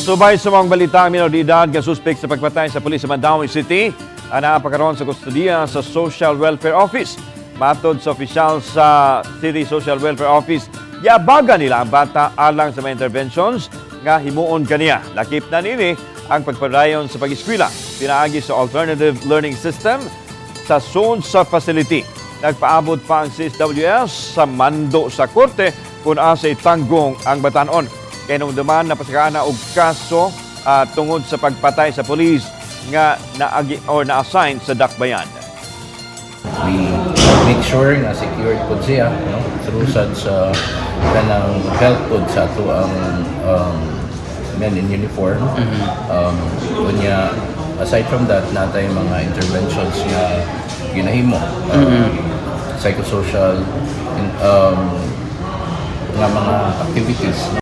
Subay sa mga balita, ang minor de edad nga suspek sa pagpatay sa pulis sa Mandaue City ang naa pa karon sa kustodiya sa Social Welfare Office. Matod sa opisyal sa City Social Welfare Office, giabaga nila ang bata alang sa mga interventions nga himuon kaniya. Lakip na nini ang pagpadayon sa pag-eskwela pinaagi sa Alternative Learning System sa zone sa facility. Nagpaabot pa ang CSWS sa mando sa korte kung asa itanggong ang batanon. Kay duman napasakaan na og kaso tungod sa pagpatay sa pulis nga naagi or na-assign sa Dakbayan. We make sure nga secured pod siya, no, through sad sa kanang help pod sa atoang men in uniform. Unya, aside from that, natay mga interventions nga ginahimo, psychosocial nga mga activities.